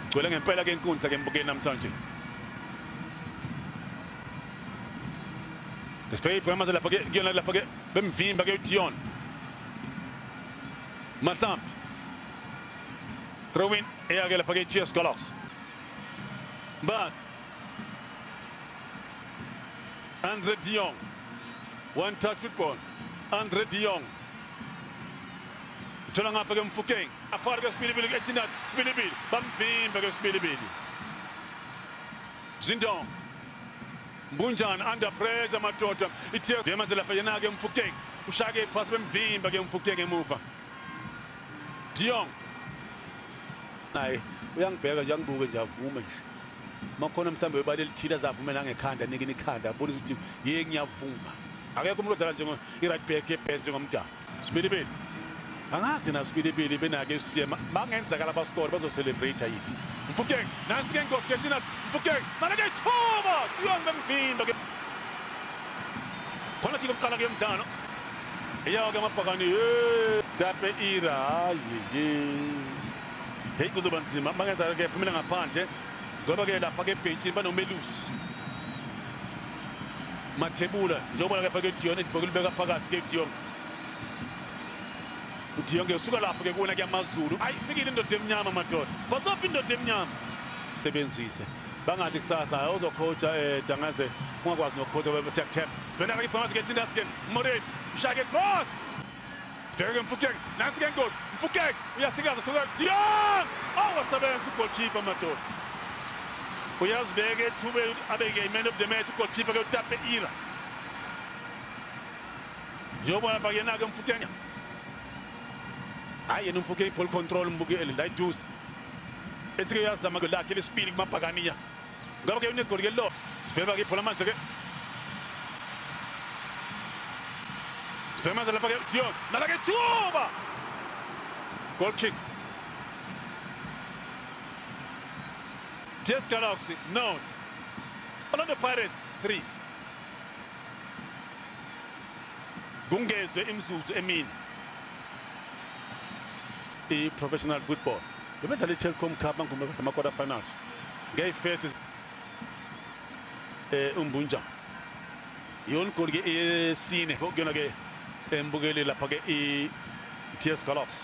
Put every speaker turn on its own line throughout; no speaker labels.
Gcwele ngempela ke inkundla ke mbukeni namhlanje. Display ibhola manje lapha ke kuyona lapha ke bemvimba ke uDion. Mahlambi. Throw in eyake lapha ke TS Galaxy. But Andre Dion. One touch football. Andre Dion. Thola ngapha ke Mfukeng. Aphakathi kwesibilibili ethinat sibilibili. Bamvimba ke sibilibili. Zindong. Mbunjana under pressure madoda. Ithe manje lapha yena ke Mfukeng. Ushake iphasi bemvimba ke Mfukeng emuva. Dion. Naye uyangibheka nje angibuke nje avume nje. Makhona mhlawumbe webala elithile azavume nangekhanda nikini ikhanda abonise ukuthi ye ngiyavuma. Akekho umuntu odlala njengo i-right back ye-best njengomdala. Sibilibili. Angazi na Sibilibili benake siyema bangenzakala baskore bazocelebrate yini. Mfukeng nansi ke ingozi ke thina Mfukeng naleke ithuba Dion bemvimba ke. Khona ke kuqala ke umdlalo. Iyawa ke amabhakani hey Tape Ira hayi ye. Hey kuzoba nzima bangenza ke phumela ngaphandle ngoba ke lapha ke ebhentshini banomelusi. Mathebula njengoba ke phake Dion ethi bokubeka phakathi ke Dion. uDion ke usuka lapho ke kuwena ke amaZulu. Ayifikile indoda emnyama madoda. Basophi indoda emnyama. Sebenzise. Bangathi kusasa uzocoacha Dangaze ungakwazi nokucoacha siyakuthemba. Sibhena ke iphakathi ke Tindas ke Moreni. Ushake cross. Sibheke ke Mfukeng. Nansi ke ingozi. Mfukeng uyasikaza suka Dion. Awasebenza ugoalkeeper madoda. Uyazibeka ethubeni abeke i-man of the match ugoalkeeper ke uTape Ira. Njengoba lapha yena ke Mfukeng. Hayi yena uMfukeng ball control mbukeli la iduze. Ethi ke uyazama lakhe lesibili kumabhakaniya. Ngabe ke unegoli ke lo. Sibheka ke ibhola manje ke. Sibheka manje lapha ke Dion. Nala ke thuba. Goal kick. TS Galaxy 0. Orlando Pirates 3. Kungezwe imizuzu emine. I-professional football. Bebedlala i-Telkom Cup bangume ama-quarter finals. Ngeyifesi uMbunja. Iyona igoli ke eyesine kuyona ke embukeli lapha ke i-TS Galaxy.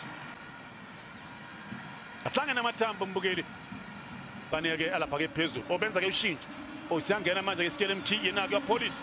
Ahlangene amathambo mbukeli. Banike ke alapha ke phezulu. Obenza ke ushintsho. Osiyangena manje ke Sikele Mkhi yena ke police.